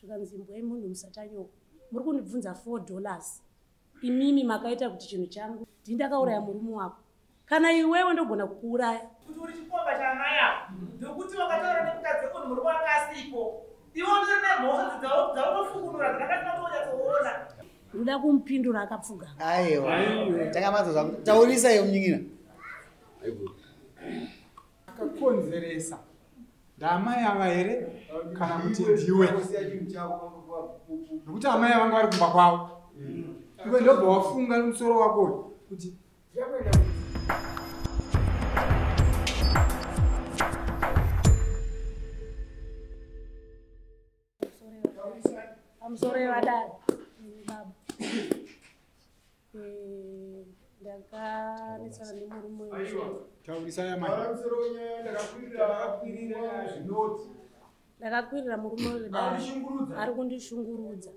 Zvikanzi imbwa yemunhu musatanyoko, muri kundibvunza $4, imimi makaita kuti chinhu changu ndini ndakauraya murume wako, kana iwewe ndogona kukuuraya. Kuti uri chikomba chaamai ava ndokuti wakataura nemukadzi wemunhu murume wake asipo, iwe utori nemhosva dzaunofukunura dzakasina kutonyatsoona. Ndoda kumupindura akapfugama. Aiwa, takamadza zvangu. Taurisa iyo munyin'ina. Akakonzeresa ndaamai ava here kana kuti ndiwe? Nokuti amai vanga vari kumba kwavo. Iwe ndobva wafunga musoro wako kuti Pamusoro yevadare baba, ndakanetsana nemurume. Taurisai amai. Ndakakwirira murume wedare, ari kundishungurudza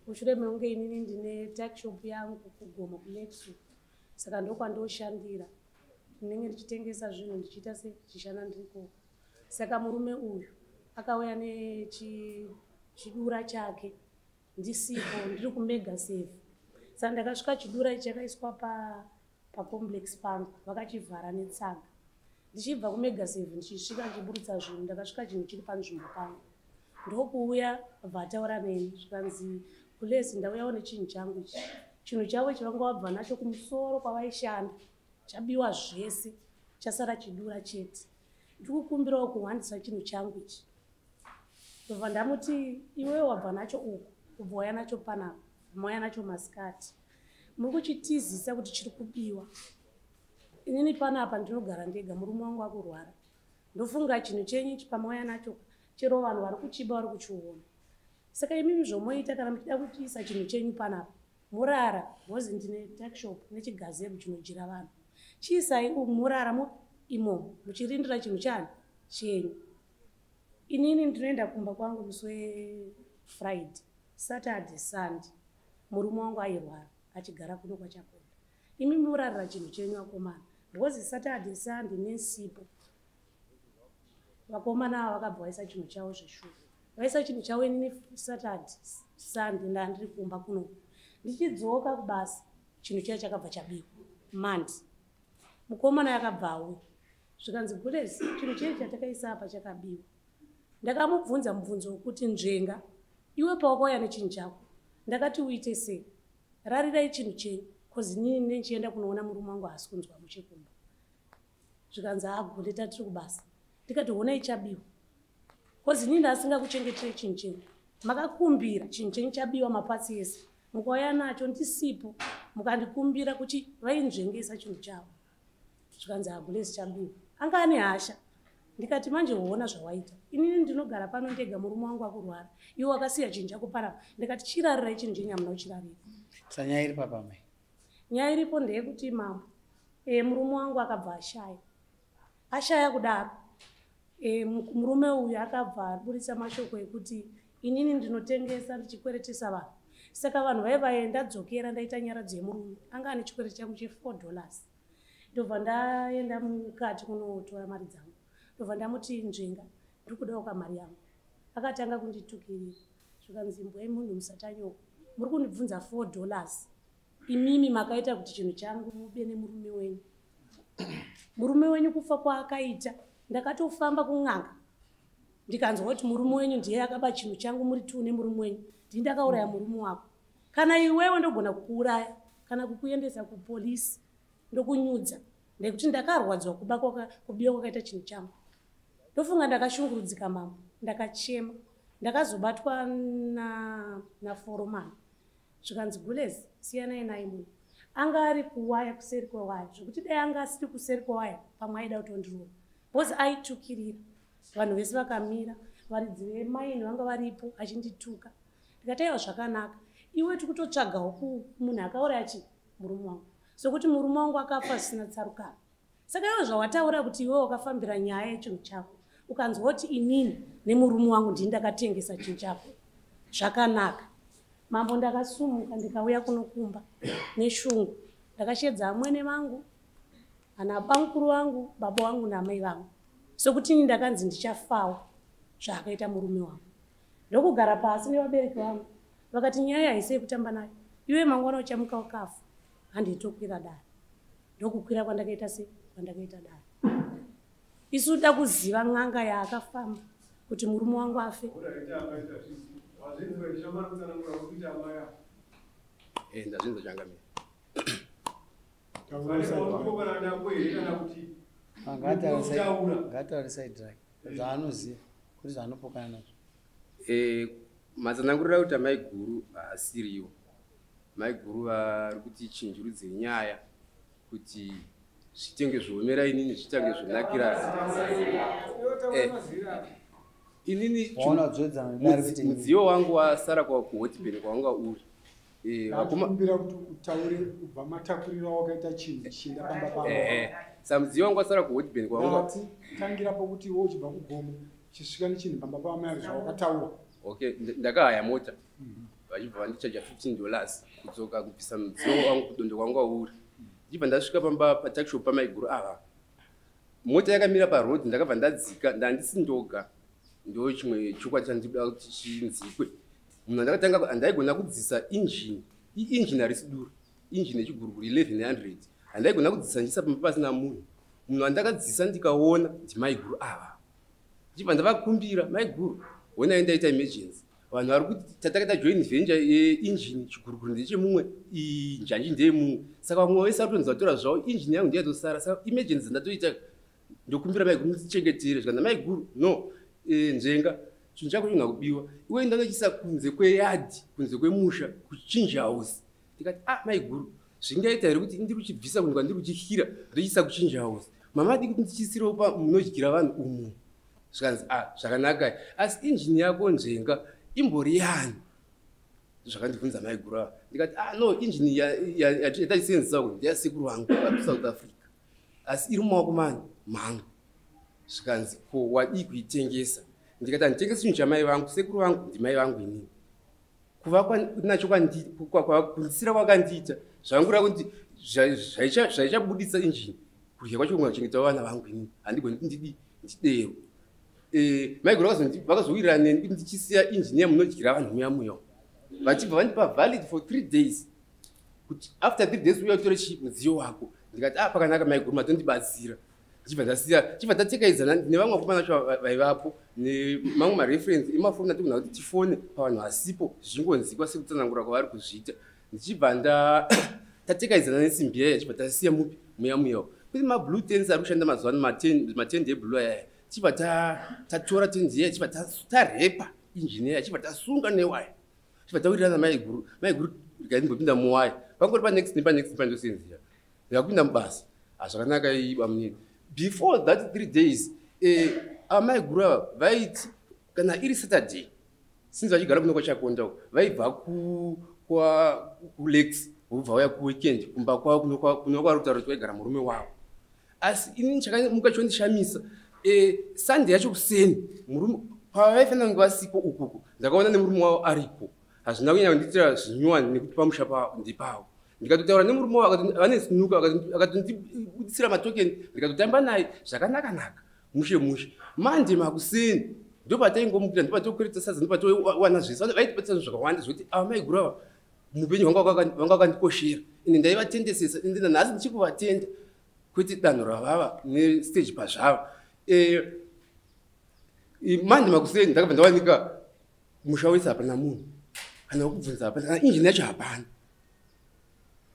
mushure mekunge inini ndine tuckshop yangu kuGomo kuLexu, saka ndokwandoshandira, ndinenge ndichitengesa zvinhu, ndichiita se ndichishanda ndirikoko. Saka murume uyu akauya nechidura chake ndisipo, ndiri kuMega Save. Saka ndakasvika chidura ichi chakaiswa pacomplex pangu, vakachivhara netsaga. Ndichibva kuMega Save, ndichisvika ndichiburutsa zvinhu, ndakasvika chinhu chiri panzvimbo pangu. Ndokuuya bva ataura neni, zvikanzi, "Kulesi, ndauyawo nechinhu changu ichi." Chinhu chavo ichi vanga vabva nacho kumusoro kwavaishanda, chabiwa zvese, chasara chidura chete. Ndikukumbirawo kuhwandisa chinhu changu ichi. Ndobva ndamuti, "Iwewe wabva nacho uku, ubva wauya nacho panapa, mauya nacho masikati, muri kuchitizisa kuti chiri kubiwa. Inini panapa ndinogara ndega, murume wangu akurwara. Ndofunga chinhu chenyu ichi pamauya nacho, chero vanhu vari kuchiba vari kuchiona. Saka imimi zvomoita, kana muchida kuchiisa chinhu chenyu panapa, murara bhozi, ndine tuckshop nechigazebo chinojira vanhu, chiisai umu, murara imomo muchirindira chinhu chani chenyu. Inini ndinoenda kumba kwangu musi weFriday, Saturday, Sunday murume wangu airwara achigara kuno kwaChakonda. Imi murarira chinhu chenyu akomana, because Saturday, Sunday nesipo." Vakomana ava vakabva vaisa chinhu chavo zveshuwa, vaisa chinhu chavo. Inini Saturday, Sunday ndandiri kumba kuno. Ndichidzoka kubasa, chinhu chiya chakabva chabiwa. Mandi mukomana yakabva auya, zvikanzi, "Gulesi, chinhu chiya chatakaisa apa chakabiwa." Ndakamubvunza mubvunzo wekuti, "Nzvenga, iwe pawakauya nechinhu chako ndakati uite sei? Rarirai chinhu chenyu, cause inini ndichienda kunoona murume wangu haasi kunzwa muchekumba." Zvikanzi, "Agule, tatiri kubasa." Ndikati, "Honai chabiwa, cause inini ndasingakuchengeterei chinhu chenyu. Makakumbira chinhu chenyu, chabiwa mapatsi ese. Mukauya nacho ndisipo, mukandikumbira kuti vainzvengesa chinhu chavo." Zvikanzi, "Agulesi, chabiwa." Anga ane hasha. Ndikati, "Manje huona zvawaita. Inini ndinogara pano ndega, murume wangu akurwara, iwe wakasiya chinhu chako panapa." Ndikati, "Chirarirai chinhu chenyu, hamuna kuchirarira." Sanyaya iri papa mai? Nyaya iripo ndeyekuti mambo, murume wangu akabva ashaya. Ashaya kudaro, murume uyu akabva aburitsa mashoko ekuti inini ndinotengesa ndichikweretesa vanhu. Saka vanhu vaiva ndadzokera ndaita nyaradzo yemurume anga ane chikwereti changu che$4. Ndobva ndaenda mukati kunotora mari dzangu, ndobva ndamuti, "Nzvenga, ndiri kudawo kamari yangu." Akatanga kunditukirira, zvikanzi, "Imbwa yemunhu musatanyoko, muri kundibvunza $4, imimi makaita kuti chinhu changu mube nemurume wenyu. Murume wenyu kufa kwaakaita, ndakatofamba kun'anga, ndikanzwa kuti murume wenyu ndiye akaba chinhu changu. Muri two nemurume wenyu, ndini ndakauraya murume wako. Kana iwewe ndogona kukuuraya kana kukuendesa kupolisi ndokunyudza, nekuti ndakarwadzwa kuba kubiwa kwakaita chinhu changu." Ndofunga ndakashungurudzika mambo, ndakachema. Ndakazobatwa naforomani, zvikanzi, "Gulezi, siyanai naye munhu anga ari kuwaya, kuseri kwewaya, zvekuti dai anga asiri kuseri kwewaya pamwe aida kutondirova, because aitukirira vanhu vese vakamira, varidzi vemaini vanga varipo, achindituka." Ndikati, "Aiwa, zvakanaka. Iwe tiri kutotsvagawo munhu akauraya chi murume wangu, sokuti murume wangu akafa zvisina tsarukano. Saka iwe zvawataura kuti iwe wakafambira nyaya yechinhu chako, ukanzwa kuti inini nemurume wangu ndini ndakatengesa chinhu chako, zvakanaka." Mambo, ndakasumuka ndikauya kunokumba neshungu. Ndakashedza amwene vangu, ana bamukuru vangu, baba vangu naamai vangu, sokuti ini ndakanzi ndichafawo zvaakaita murume wangu. Ndokugara pasi nevabereki vangu, vakati nyaya haisi yekutamba nayo, iwe mangwana uchamuka ukafa, handitokwira dare. Ndokukwira kwandakaita se kwandakaita dare. Isu da kuziva n'anga yaakafamba kuti murume wangu afe. Ndazvinzwa changamire. Ngataure side rake zvaanoziva kuti zvaanopokana nazvo. Matsanangurira kuti amaiguru haasiriwo. Maiguru vari kuti chinjurudze nyaya kuti zvitenge zvoomera inini, zvitange zvonakira inini. Mudziyo wangu wasara kuhotibheni kwawanga uri. Kumbira kuti utaure kubva matakuriro wakaita chinhu chichienda pamba pako. Saka mudziyo wangu wasara kuhotibheni kwawanga. Tangira pokuti iwe uchibva kugomo chisvika nechinhu pamba pamai zvawakataura. Okay, ndakahaya mota vachibva vandichaja $15 kudzoka kubvisa mudziyo wangu kudondo kwanga uri. Ndichibva ndasvika pamba patakishop pamaiguru ava, mota yakamira paroad, ndakabva ndadzika, ndandisi ndoga. Ndo chimwe chokwadi chandinoda kuti chinzikwe. Munhu andakatanga handaigona kudzisa injini, injini harisi dura, injini yechiguruguru 1100 handaigona kudzisa ndichisa pamba pasina munhu. Munhu andakadzisa ndikaona ndimaiguru ava. Ndichibva ndavakumbira, maiguru, honai ndaita emergency. Vanhu vari kuti tatakaita joint venture yeinjini, chiguruguru ndechemumwe, njanji ndeyemumwe. Saka vamwe vese vari kutonzi vatora zvavo, injini yangu ndiyatosara. Saka emergency ndatoita, ndokumbira maiguru ndichengetere. Zvikanzi maiguru, no, nzvenga, chinhu chako chinogona kubiwa. Iwe ndandochiisa kunze kweyadhi, kunze kwemusha, kuchinja house. Ndikati, ah maiguru, zvingaita here kuti ndiri kuchibvisa kunhu kwandiri kuchihyira, ndochiisa kuchinja house. Mama adi kuti ndichiisirewo munodyira vanhu umu. Zvikanzi, ah zvakanaka, asi injini yako nzvenga imbori yani? Zvakandibvunza maiguru ava. Ndikati, ah no, injini yataisenzesa uku ndeyasekuru vangu vari kuSouth Africa, asi iri mumaoko mani mangu. Zvikanzi, ko wadii kuitengesa? Ndikati handitengesi chinhu chamai vangu, sekuru vangu ndimai vangu inini. Kuva nacho kundisira kwakandiita zvangura kuti zvaichabuditsa injini kudya kwacho kungachengetawo vana vangu inini, handigoni kuti ndidero. Maiguru vakazowirirana neni kuti ndichisiya injini yamunodyira vanhu muya muya. Vachibva vandipa valid for 3 days kuti after 3 days uya utore mudziyo wako. Ndikati ah pakanaka maiguru, matondibatsira. Ndichibva ndasiya, chibva tatekaidzana nevamwe vakomana vacho vaivapo nemamwe mareference emafoni atigona kuti tifone pavanhu vasipo zvichingonzikwa sekutsanangura kwavari kuzviita. Ndichibva tatekaidzana nesimbi yaya, chibva tasiya mupi muya muyawo. Kuti mablue tents ari kushanda mazuva ano, matendi eblue ayaya, chibva tatora tendi yaya, chibva tarepa injini yaya, chibva tasunga newaya, chibva tawirirana maiguru. Maiguru regai ndimbopinda muwaya, pangori panext nepanext pandosenzera, ndikapinda mubasa. Zvakanaka ibamunini. Before that 3 days, amaiguru ava vaiti kana iri Saturday, since vachigara kuno kwaChakonda uko, vaibva kuLex vobva vauya kuweekend kumba kwavo kuno kwavari kutaura kuti vaigara murume wavo. Asi inini chakamuka chondishamisa, Sunday yacho kuseni, murume pavaifanira kunge vasipo ukuku, ndakaona nemurume wavo ariko. Hazvina kunyanya kundiitira zvinyuwani nekuti pamusha ndipavo. Ndikatotaura nemurume wavo vane sinuka, akatondibudisira matokeni, ndikatotamba naye zvakanaka-naka mushe mushe. Manje makuseni ndopataingomukira, ndopatokweretsa sadza, ndopatowana zvese. Vaitibatsira zvakawanda zvekuti ava maiguru ava muupenyu hwangu vanga vakandikoshera. Ende ndaivatendesesa, ende nanhasi ndichikuvatenda kwete danho ravava nestage pazvava. Manje makuseni ndakabva ndawanika musha wese hapana munhu, kana wekubvunza hapana, kana injini yacho hapana.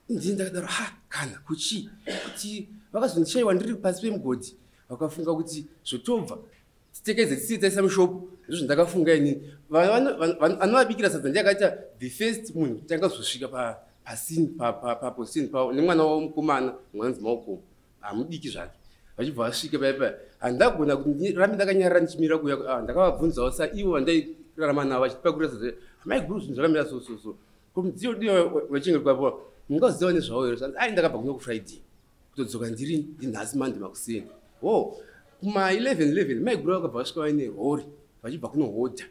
Ndini ndakadaro, ha kana kuchii kuti vakazondishaiwa ndiri pasi pemugodhi, vakafunga kuti zvotobva titekedze tisiye taisa mushopu. Ndizvo ndakafunga inini. Anovabikira sadza ndiye akaita the first munhu kuti angazosvika pasini paposini pavo nemwana wavo mukomana, mwana anonzi Maokomo, hamudiki zvake. Vachibva vasvika paya paya, handagona kuti ndirambe ndakanyarara ndichimira kuuya. Ndakavabvunzawo sa ivo vandairarama navo vachitipakurira sadza, maiguru zvinhu zvakamira so so so, ko mudziyo udiwa wachengetwa mungaziva nezvawo here? Zvanzi ai ndakabva kuno kuFriday kutodzoka ndiri ndinhasi Monday makuseni. Wo kuma 11:11 maiguru vakabva vasvika vaine rori vachibva kunohodha.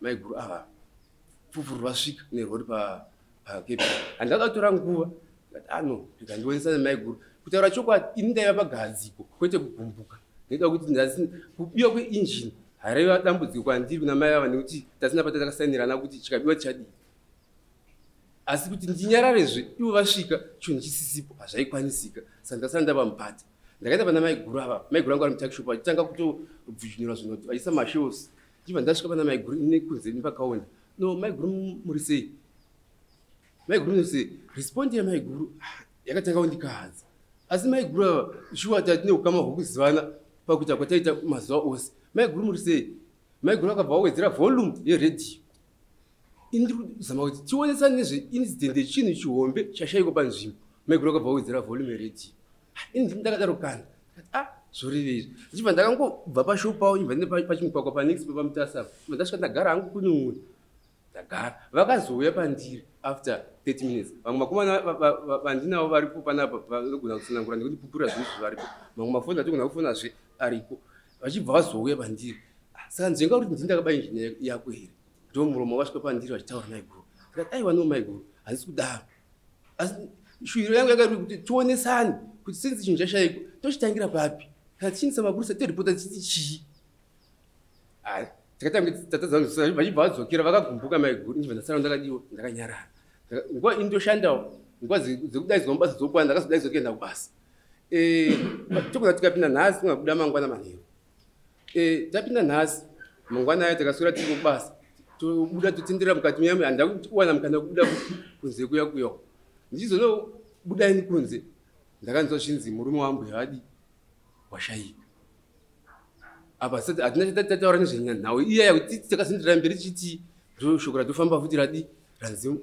Maiguru ava pfupfuru vasvika nerori pakepi. Handada kutora nguva, ndikati ano ndikandionesa nemaiguru. Kutaura chokwadi ini ndaiva pagadziko kwete kugumbuka, ndinoda kuti kubiwa kweinjini Haraiva dambudziko kwandiri kuna mai ava, nekuti tasina pata takasainirana kuti chikabiwa tichadii. Asi kuti ndinyararezve ivo vasvika chinhu chisisipo, hazvaikwanisika. Saka ndasara ndapamupata. Ndakaita pana maiguru ava, maiguru angu ari mutuckshop, vachitanga kutobvujunura zvinhu, vachiisa mashelves. Ndichibva ndasvika pana maiguru nekunze nepakaonda. No, maiguru, muri sei? Maiguru, muri sei? Respond yamaiguru yakatanga kundikahadza. Asi maiguru ava shuwa tatine ukama hwekuzivana pakuita kwataita mazuva ose. Maiguru, muri sei? Maiguru akabva wawedzera volume yeredhiyo. Ini ndiri kuzama kuti tionesane nezveincident yechinhu chihombe chashayikwa panzvimbo. Maiguru akabva wawedzera volume yeredhiyo. Ini ndini ndakadaro kana ndikati, ah, zvoreve izvi. Ndichibva ndakangobva pashopu pavo, ndibva ndine pachimugwagwa panext paMutasa apa. Ndibva ndasvika, ndagara hangu kunun'una, ndagara. Vakazouya pandiri after 30 minutes. Vamwe vakomana vandinavo varipo panapa vanogona kutsanangura nekuti pupurira zvinhu izvi varipo. Mamwe mafoni atogona kufonazve ariko. Vachibva vazouya pandiri. Ah, saka nzenga kuti ndini ndakaba injini yako here? Ndo muromo vasvika pandiri vachitaura maiguru. Ndikati, aiwa, no maiguru, handisi kudaro. Asi shuwiro yangu yanga iri kuti tionesane kuti since chinhu chashayikwa, tochitangira papi? Kana tichiindisa mapurisa, toripota tichiti chii? Ah, tikatanga tatadza. Vachibva vadzokera vakagumbuka maiguru. Ndibva ndasara ndakadiwa, ndakanyarara. Nguva ini ndoshandawo, nguva dzekudaidzwa mubasa dzokwana. Ndakazodaidzwa kuenda kubasa. Togona tikapinda nhasi, tingabuda mangwana manheru. Tapinda nhasi, mangwana aya takaswera tiri kubasa, tobuda totendera mukati muyamwe. Handina kuwana mukana wekubuda kunze kuya kuya. Ndichizonobuda ini kunze, ndakanzwa zvinzi murume wangu yavadi washayika. Apa hatina tataura nezvenhau iya yakuti takazondira mberi tichiti ndo shoko ratofamba futi radi ranzi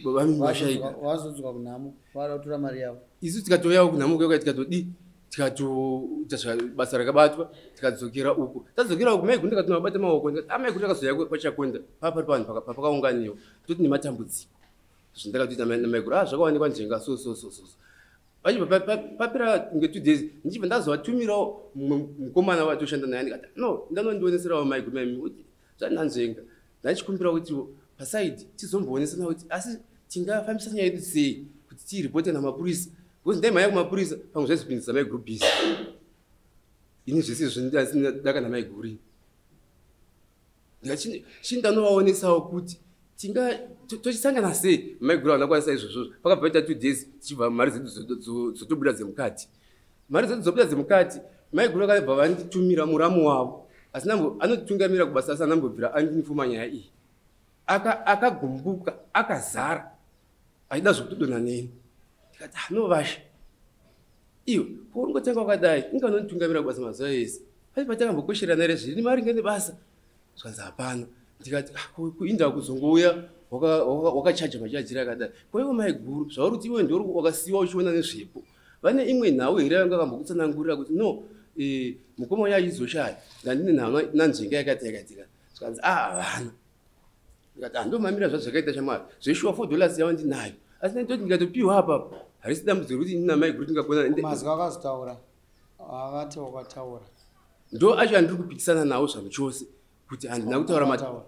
baba mimi vashayika. Wazodzoka kunhamo, vada kutora mari yavo. Isu tikatoyawo kunhamo kuya, tikatodi tikatoita basa rakabatwa, tikadzokera uko. Tadzokera uko, maiguru ndikatonovabata maoko. Ndikati, amaiguru, takazoya kwaChakonda papa pari pavanhu papakaunganiwa, toti nematambudziko zvandakatoita namaiguru. Ah, zvakawanikwa njenga so so so so so. Vachibva papera kunge 2 days, ndichibva ndazovatumirawo mumwe mukomana watoshanda naye. Ndikati, no, ndanondioneserawo maiguru maimi kuti zvandanzvenga. Ndachikumbira kuti paside tizomboonesana kuti asi tingafambisa nyaya yedu sei kuti tiiripote namapurisa, because ndaimhanya kumapurisa pamwe zvaizopindisa maiguru busy. Ini zvese izvo ndaka namaiguru. Ndikati, chindanovaonesawo kuti tinga tochisangana sei. Maiguru havana kwanisa izvozvo. Pakabva paita 2 days, tichibva mari dzedu dzotobuda dzemukati, mari dzedu dzobuda dzemukati. Maiguru vakabva vanditumira muramu wavo, asi anotitungamira kubasa, asi anambobvira andinifuma nyaya iyi. Akagumbuka, akazara achida zvekutodonha neni. Ndikati, ah, no vasha, iyo koungotanga wakadai, inga unonditungamira kubasa mazuva ese, pane patakambokosherana here zviri maringe nebasa? Zvanzi hapana. Ndikati, ah, kuinda kuzongouya wakachaja machajiri akadai kwaivo maiguru, zvauri kuti iwe ndiuri wakasiyiwa uchiona nezvepo, vane imwe nhau here vanga vambokutsanangurira kuti no, mukoma uya achizoshaya ndandine nhau nanzvenga yakati yakaitika? Zvikanzi, ah, havana. Ndikati, handomamira zvazvakaita shamwari, zveshuwa $4 yavo ndinayo, asi nditoti ndikatopiwa apapo harisi dambudziko rekuti ini namaiguru tingagona. Mazwi akazotaura avati wakataura? Ndo acho andiri kupikisana nawo zvanhu chose kuti handina kutaura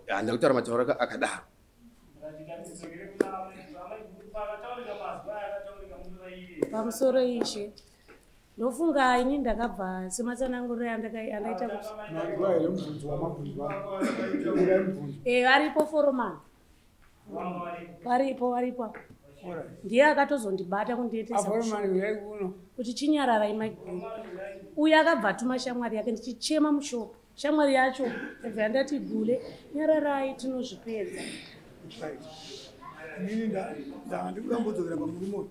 handina kutaura matauro akadaro. Pamusoro ishe, ndofunga ini ndakabva sematsananguriro andaita kuti Manzwa here mubvunzo wamabvunzwa? Urai mubvunzo. Aripo foromani, varipo, varipo apa. Ndiye akatozondibata kundiendesa Aforomani, uyai kuno. Kuti chinyararai maiguru. Uyo akabva atuma shamwari yake ndichichema mushopu. Shamwari yacho yabva yandati, gule, nyararai, tinozvipedza. Right. Inini ndanga ndikuda kumbodzokera pamurume uyu.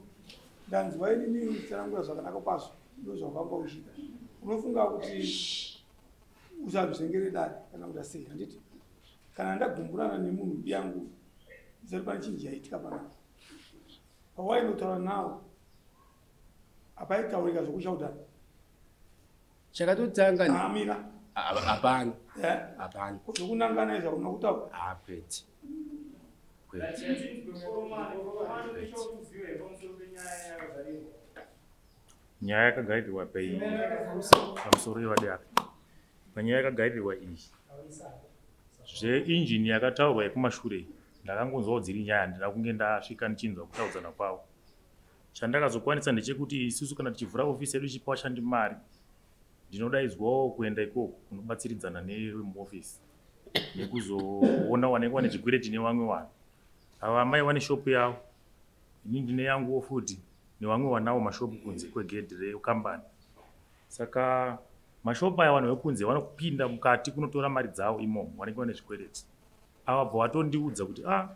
Ndanzwa inini uchitsanangura zvakanaka kwazvo, ndo zvawakanga uchiita. Unofunga kuti usazvengere dare kana kuita sei, handiti? Kana ndagumburana nemunhu biyangu, zari pane chinhu chaitika panapa pawainotaura nawo, hapaitaurika zvokushaudana? Chakatotanga Amira. Hapana. Hapana. Zvokunangana izvo hauna kutaura? Ah, kwete, kwete. Nyaya yakagairirwa pei pamusoro yevadare? Panyaya yakagairirwa iyi zveinjini yakataurwa yekumashure iyi, ndakangonzwawo dziri nyaya, handina kunge ndasvika ndichinzwa kutaudzana kwavo. Chandakazokwanisa ndechekuti isusu kana tichivhura ofisi yedu ichipa vashandi mari. Ndinodaidzwawo kuenda ikoko kunobatsiridzana nemuofisi nekuzoona wanenge wane zvikwereti nevamwe vanhu. Ava amai vane shopu yavo, ini ndine yanguwo futi nevamwe vanawo mashopu kunze kwegedhi rekambani. Saka mashopu aya vanhu vekunze vanopinda mukati kunotora mari dzavo imomo vanenge vane zvikwereti. Ava bva vatondiudza kuti ah,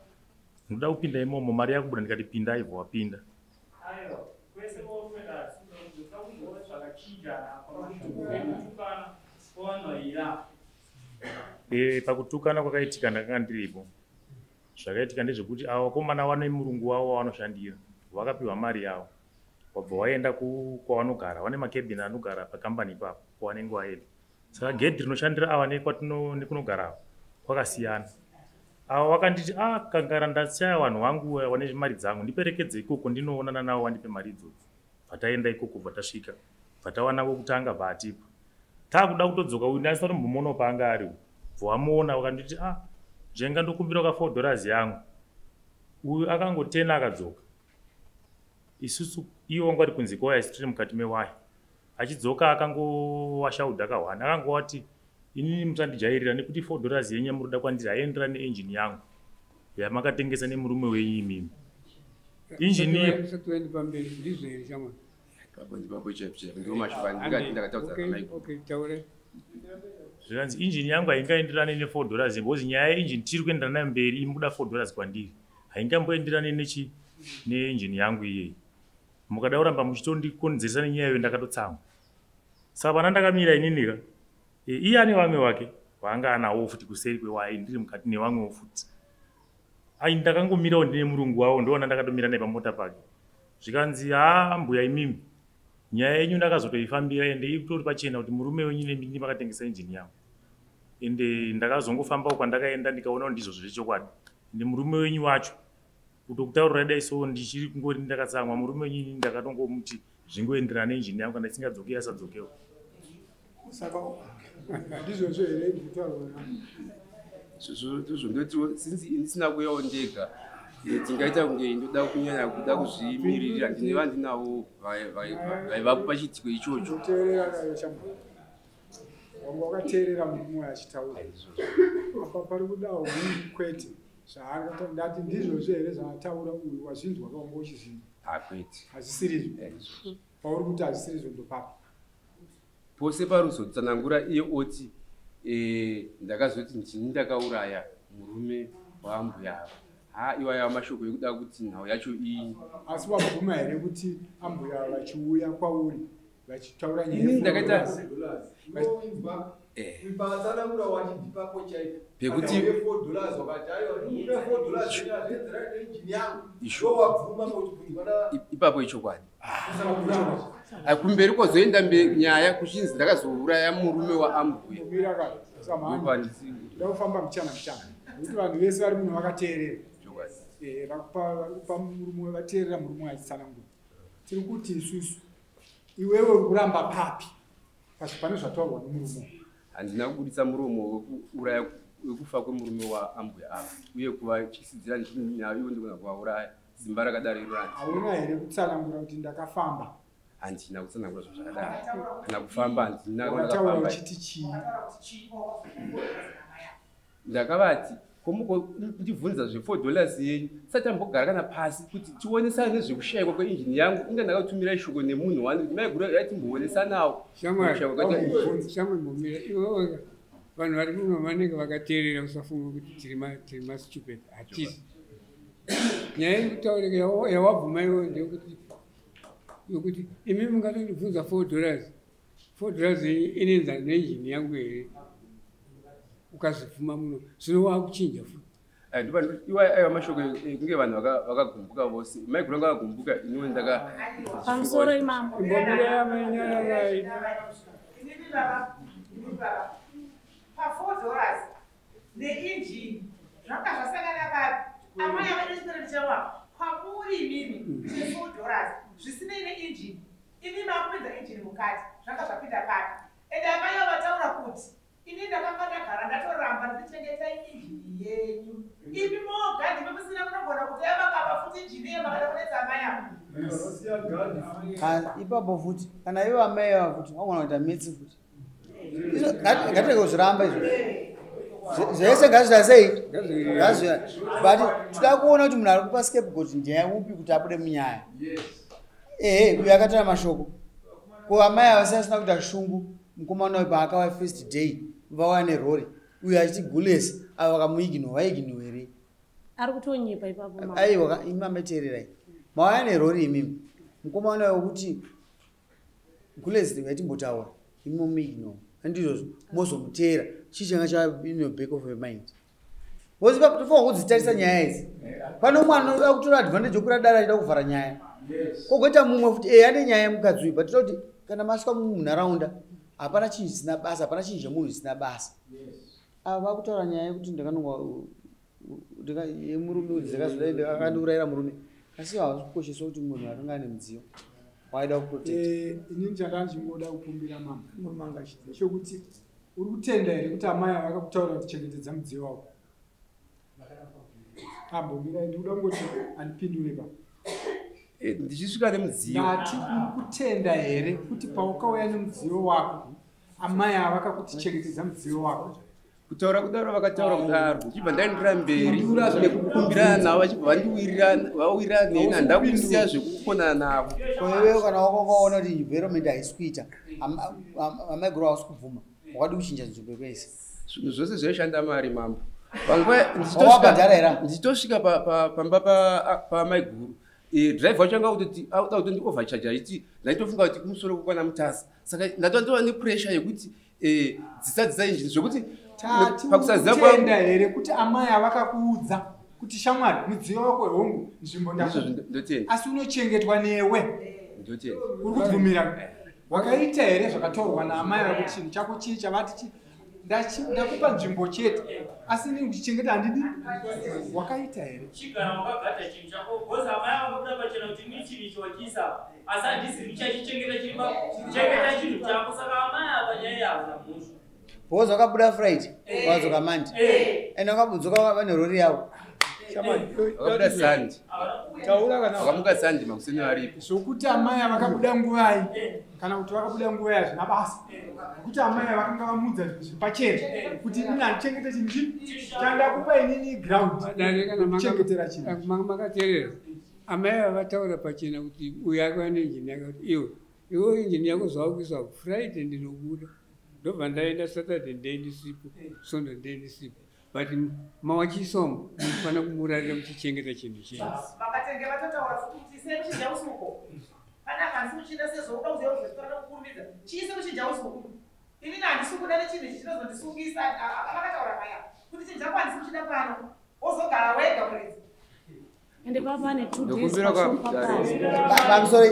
ndinoda kupinda imomo, mari yakubuda. Ndikati pindai, bva vapinda. Aiwa, kwese kwauri kuenda kuzoona zvakachinjana pakutukana kwavanhu vaira. Pakutukana kwakaitika ndakanga ndiripo. Zvakaitika ndezvekuti ava vakomana vane murungu wavo wavanoshandira, vakapiwa mari yavo, wabva waenda kwavanogara. Vane makebhini anogara pakambani ipapo kwavanenge vaenda. Saka gedhi rinoshandira ava nekunogara ava kwakasiyana. Ava vakanditi, a kangara ndashaya vanhu vangu vane mari dzangu, ndiperekedze ikoko ndinoonana navo vandipe mari idzodzo. Bva taenda ikoko, bva tasvika, bva tawana vokutanga, bva atipa. Taakuda kutodzoka, uyu ndasina tombomuonawo paanga ari, bva wamuona. Vakanditi, a njenga ndokumbira ka $4 yangu. Uyu akangotena akadzoka. Isusu iye wanga ari kunze kwewaya, isu tiri mukati mewaya. Achidzoka akangowashaudha kahwani, akangowati, inini musandijairira nekuti $4 yenyu yamuri kwandiri haienderani neenjini yangu yamakatengesa nemurume wenyu imimi. Injini Usati waenda pamberi, ndizvo here, shamwari? Ipapo ndipapo chaipo chaipo, ndiwo mashoko andingati ndakataudza namai. Okay, taure. Zvikanzi injini yangu haingaenderani ne$4 because nyaya yeinjini tiri kuenderana nayo mberi, imi kuda $4 kwandiri haingamboenderani nechi neenjini yangu iyeyi. Mukada kuramba muchitondikonzeresa nenyaya iyoyo, ndakatotsamwa. Saka pana ndakamira ininika, iye ane vamwe wake vaanga anawo futi kuseri kwewaya, ndiri mukati nevamwewo futi. Ai, ndakangomirawo ndine murungu wavo, ndoona ndakatomira naye pamota pake. Zvikanzi, haa mbuya imimi, nyaya yenyu ndakazotoifambira, ende itori pachena kuti murume wenyu nemi makatengesa injini yangu. Ende ndakazongofambawo kwandakaenda, ndikaona kuti ndizvo zvechokwadi. Ende murume wenyu wacho, kutokutaurira dai so, ndichiri kungori ndakatsamwa. Murume wenyu inini ndakatongomuti zvingoenderana neinjini yangu, kana isingadzoki asadzokewo. Saka ndizvozvo here ndikutaurwa? Zvozvo ndotiwo, since ndisina kuuyawo ndega, tingaita kunge ndoda kunyanya kuda kuzvimiririra. Ndine vandinavo vaivapo pachiitiko ichocho. Teerera kayo, shamwari. Wanga wakateerera murume achitaura apa, pari kudawo munhu kwete zvaangata. Ndati ndizvozvo here zvaataura uyu? Wazvinzwa kawanga uchizvinzwa? Hakwete. Hazisirizvo? Pauri kuti hazisirizvo ndopapi? Pose paruzotsanangura iye oti, ndakazoti ndini ndakauraya murume waambuya ava. Ha, iwaya mashoko ekuda kuti nhau yacho iyi. Asi wabvuma here kuti ambuya vachiuya kwauri vachitaura nyaya Inini ndakaita Patsanangura wati ndipapo chaipo Pekuti $4, wakati aiwa, ndikupe $4 yenyu hazvienderani neinjini yangu. Isho. Ndo wabvuma kuti bvunzwa. Ipapo ichokwadi. Kumberi kwozoenda nyaya kuchinzi ndakazouraya murume waambuya. Mira ka samahani. Ndakufamba muchana muchana nekuti vanhu vese vari muno vakateerera. Chokwadi. Vakupa murume, vateerera murume achitsanangura. Tiri kuti isusu, iwewe uri kuramba papi pasi pane zvataurwa nemurume? Handina kubuditsa muromo wekuuraya, wekufa kwemurume waambuya ava, uye kuvatyisidzira nyaya iwo ndigona kuvauraya. Simba rakadaro iro handina. Hauna here kutsanangura kuti ndakafamba? Handina kutsanangura zvo zvakadaro, kana kufamba handina. Wakataura Ndakafamba. uchiti chii? Ndakavati, komuko ndibvunza zve$4 yenyu, tisati tambogara kana pasi kuti tionesane nezvekushayikwa kweinjini yangu. Inga ndakatumirai shoko nemunhu wani kuti maiguru yatimboonesanawo. Shamwari. Kushayikwa kwaita. Shamwari, mbomira iwewe. Vanhu vari muno vanenge vakateerera. Usafunga kuti tiri mastupid, hatisi. Nyaya iri kutaurika yawabvuma iwewe ndeyekuti yokuti imi mungatondibvunza $4, $4 yenyu inoenzana neinjini yangu here? Ukazvibvuma muno, zvino waakuchinja futi. Iwaya aiwa mashoko ekunge vanhu vakagumbuka vose. Maiguru anga vakagumbuka, iniwo ndaka Pamusoro imambo. Imbomira, amanyararai. Inini baba, inini baba, pa$4 neinjini zvanga zvasangana papi? Amai avane chikwereti chawa kwamuri imimi che$4 zvisinei neinjini. Imi makupinza injini mukati, zvanga zvapinda papi? Ende amai avo vataura kuti ini ndakanga ndagara ndatoramba ndichichengetai injini yenyu. Imi moga ndimi musina kunogona kuti avakapa futi injini iyo, makada kunetsa amai avo. Ipapo futi, kana ivo amai ava futi vagona kuita metsi futi. Ngatirege kuzviramba izvo. Zvese ngazviita sei? Ngazviita. But toda kuona kuti munhu ari kupa scapegoat ndiye upi kuti abude munyaya. Ehe, uyo akataura mashoko. Ko amai ava sei asina kuita shungu mukomana uyu paakauya first day vauya nerori uyo achiti gules ava vakamuignore vaignore here? Ari kutonyepa ipapo mama. Aiwa imi mameteererai. Mauya nerori imimi. Mukomana uyu wekuti gules ngaitimbotaura imi momuignore. Handizvozvo mozomuteera chii changa cha in your back of your mind. Because ipapo tofanirwa kudzitarisa nyaya idzi. Pano umwe anoda kutora advantage yokwira dare achida kuvhara nyaya. Kogoita mumwe futi eh ane nyaya yemukadzi uyu but toda kuti kana masvika munharaunda hapana chinhu chisina basa, hapana chinhu chemunhu chisina basa. Ava vakutaura nyaya yekuti ndakanongwa yemurume kuti dzakazodai akandiurayira murume. Asi havasi kukosheswa kuti munhu akanga ane mudziyo waida kuprotect. Inini chandandichingoda kukumbira mama murume anga achiti ndechekuti uri kutenda here kuti amai ava vakakutaura kuti chengetedza mudziyo wako? Ambomira ndikuda kungoti andipindure pa. Ndichisvika nemudziyo. Ndati uri kutenda here kuti paukauya nemudziyo wako amai ava vakakuti chengetedza mudziyo wako? Kutaura kudaro vakataura kudaro ndichibva ndaenderera mberi nekukumbirana navo vachibva vandiwirirana vawirirana neni handida kusiya zvekukonana navo. Ko iwewe kana wakaona kuti environment haisi kuita amaiguru havasi kubvuma wakadi kuchinja nzvimbo yekuisa? Zvinhu zvose zvaishanda mari mambo. Panguva Wawabhadhara here? ndichitosvika pamba pamaiguru driver wacho anga kutoti auda kutondi overcharge achiti ndaitofunga kuti kumusoro kukwana Mutasa saka ndatova nepressure yekuti dzisadzisa engine zvekuti Tati pakusaziva kwangu kutenda here kuti amai avakakuudza kuti shamwari mudziyo wako hongu nzvimbo Ndizvo ndakupa ndotenda. asi unochengetwa newe. Ndotenda. Uri kubvumira wakaita here zvakatorwa naamai vakuti chinhu chako chii chavati chii? Ndakupa nzvimbo chete asi inini kuchichengeta handidi. Wakaita here? Chigara wakagada chinhu chako because amai vakabuda pachena kuti ini chinhu ichi wachiisa asi handisi ndichachichengeta chiri chengeta chinhu chako saka amai ava nyaya iyi havana mhosva. Because wakabuda Friday wadzoka Monday and wakabudzoka vane rori yavo. Wakabuda Sunday. Taura kana wakamuka Sunday makuseni varipo. Zvokuti amai vakabuda nguvai kana kuti vakabuda nguvai hazvina basa. Nekuti amai vakanga vamudza zvinhu zviri pachena kuti inini handichengete chinhu chii chandakupa inini ground. Dare kana Kuchengetera chinhu. makateerera amai ava vataura pachena kuti uyu akauya neenjini yake kuti iwe iwe injini yako zvawakuisa Friday ndinobuda ndobva ndaenda Saturday ndendisipo Sunday ndendisipo but mawachisomo munofanira kumurarira muchichengeta chinhu chenyu. Vakatenge vatotaura futi kuti isai kuchinja usiku. Panapa handisi kuchinda sezvo uda kuziva kuti zvitora kukurumidza. Chiise kuchinja usiku. Inini handisi kuda nechinhu ichi chinozondisungisa. Vakataura paya kuti chinhu chako handisi kuchida pano. Wozogara wega muridzi. Ende papa ane 2 days Ndokumbira pashopa pazo. Pamusoro.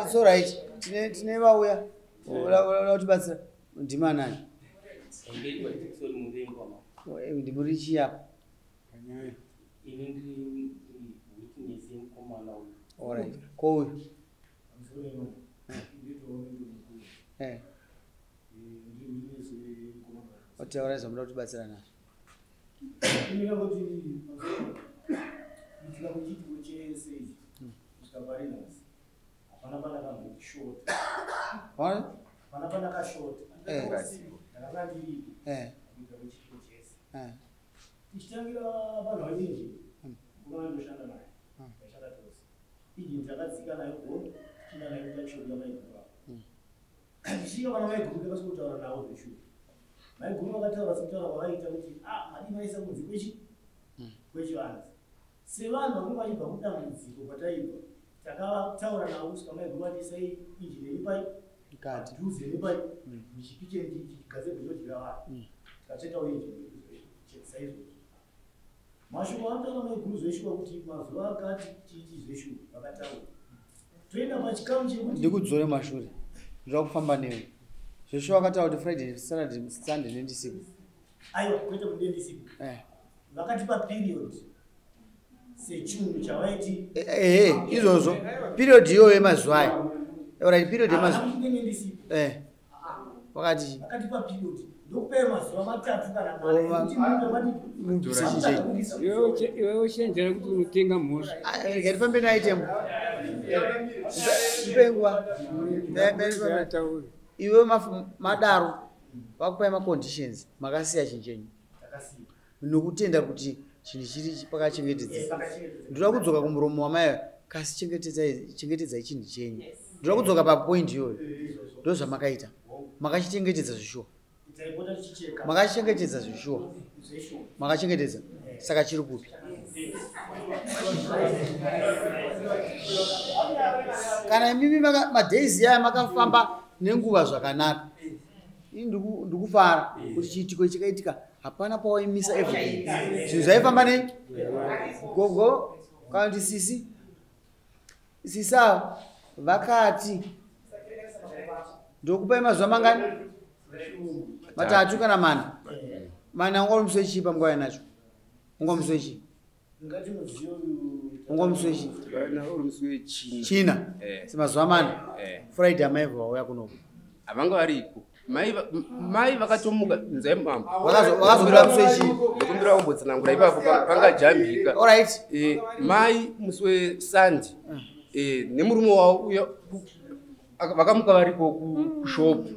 It's all right. Tine vauya. Uda kutibatsira. Ndimanani? Ndimuri chii apa? Ini ndiri witness yemukomana uyu. All right. Ko uyu? Otaura zvamunoda kutibatsira nazvo. Ndingangoti kuitika kwechiitiko chese ichi kusvika pari nhasi hapana pandakamboti-shota. Hapana pandakashota. Ndakanga ndiripo kuita kwechiitiko chese. Tichitangira vanhu vazhinji mukomana ndoshanda naye taishanda tose injini takadzika nayo gono tichienda nayo kutakishop yamaiguru avo. Tichisvika pana maiguru takasvika kutaura navo zveshuwa. Maiguru vakataura sekutaura kwavaita kuti madii maisa kunze kwechivanze. Sevanhu vakanga vachibva kudambudziko kwataibva takataura navo kusvika maiguru vati isai injini yenyu pai Mukati. padhuze nepai muchikicheni chigadzirwe chodyira vanhu. Tikatsvetawo injini yedu saizvozvo. Mashoko anotaura maiguru zveshuwa kuti mazuva akati chiiti zveshuwa vakataura. Toenda pachikamu chekuti Ndikudzore mashure. Ndoda kufamba newe. Zveshuwa akataura kuti Friday, Saturday, Sunday nendisipo. Aiwa kwete kuti ndendisipo. Vakatipa period sechinhu chavaiti Izvozvo. Period iyoyo yemazuva aya. Alright, period yemazuva. Ndendisipo. Wakati Vakatipa period ndokupai mazuva matatu kana mana ekuti munge madi Iwe uchenjera kuti unotenga mhosva. Rega tifambe naitem. Mpe nguva. Tauri. Iwe madaro vakupai maconditions, makasiya chinhu chenyu nokutenda kuti chinhu chiri pakachengetedzeka. Ndoda kudzoka kumuromo wamai, kasi chengetedzai chinhu chenyu. Ndoda kudzoka papoint iyoyo. Ndo zvamakaita, makachichengetedza zvishuwa, makachichengetedza zvishuwa, makachengetedza. Saka chiri kupi? Kana imimi madays aya makafamba nenguva zvakanaka, ini ndikufara kuti chiitiko chakaitika hapana pawaimisa everything, zvinhu zvaifamba nei. Gogo kana kuti sisi, sisa vakati ndokupai mazuva mangani? 3 kana 4. Mana unga musi wechii panguva yanacho? Unga musi wechii? Unga musi wechii? Uri musi wechina. China. Semazuva 4. Friday amai vauya kunoko. Havanga variko. Mai vakatomuka nzai mambo. Vakazobuda musi wechii? Ndokumbira kumbotsanangura ipapo pangajambika. All right. Mai musi weSunday nemurume wavo uya vakamuka variko kushop.